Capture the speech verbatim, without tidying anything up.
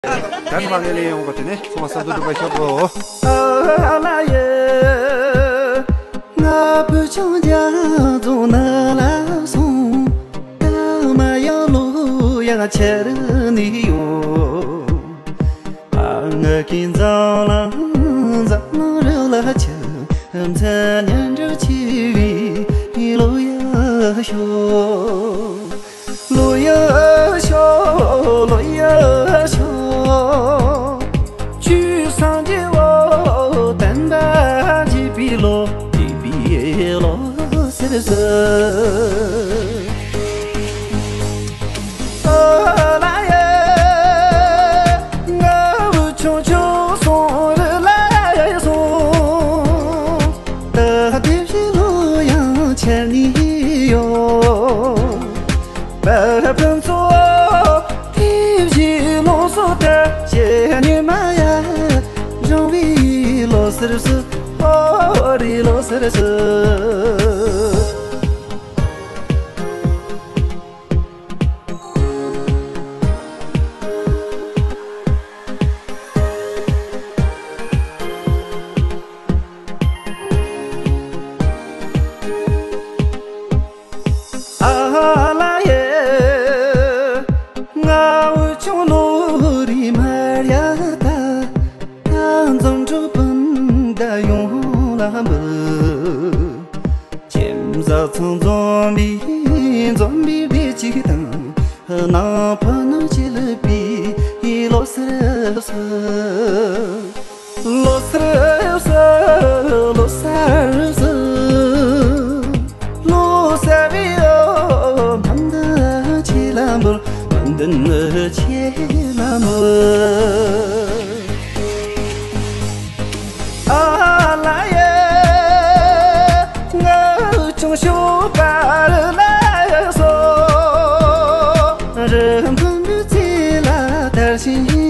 ད་ནི་མ་ངེས་ལེ་ཡོང་གོ་དེ་ནས་ཚོང་བ་ས་འདུ་འགྲུབ་པ་ཤོག་གོ། ཨ་ལ་ཡེ། ང་བུ་ཆུང་རྒྱ་རྫོང་ན་ལ་སོང་། ད་མ་ཡང་ལོ་ཡང་ཆེར་ནི་ཡོང་། ཨ་ང་གིན་འཛམ་གླིང་འཛམ་གླིང་རི་ལ་ཆེ། མཚན་སྙན་གྲགས་ཆེ་བའི་ལོ་ཡ་ཤོག་ལོ་ཡ་ཤོག་ལོ་ཡ་ཤོག་ཆོས་སངས་རྒྱས་འོ་བསྟན་པ་རྒྱས་པའི་ལོ། རྒྱས་པའི་ལོ་ཟེར་ཟེར། ཨ་ལ་ཡ། ང་བུ་ཆུང་ཆུང་སོང་རི་ལ་སོང་། ད་དེ་བཞིན་ལོ་ཡང་ཆེར་ནི་ཡོད། བར་ཕན་ཚོ་དེ་བཞིན་ལོངས་སུ་སྟེར་བྱེད་ཉི་མ་ཡ། འབྱུང་བའི་ལོ་ཟེར་ཟེར། ཨོ་རི་ལོ་ཟེར་ཟེར། ཨ་ལ་ཡེ། ང་བུ་ཆུང་ལོ་རི་མར་ཡ་ད། ད་འཛོམས་འགྲོ་སྤུན་ཟླ་ཡོངས་ལ་འབུལ། ཁྱིམ་བཟའ་ཚང་འཛོམས་པའི་འཛོམས་པའི་བདེ་སྐྱིད་དང་། ནང་ཕ་ནང་བྱེད་ལ་པའི་ལོ་སར་སར། ལོ་སར་སར་ལོ་སར་སར། ལོ་སར་བའི་འོ་མ་འདི་ཆེ་ལ་འབུལ། མ་འདི་ནི་ཆེ་ལ་འབུལ། ཨ་ལ་ཡེ། ང་ཆུང་ཤོས་པར་ལ་སོ། རི་མཐོན་པོའི་རྩེ་ལ་དར་ཞིང་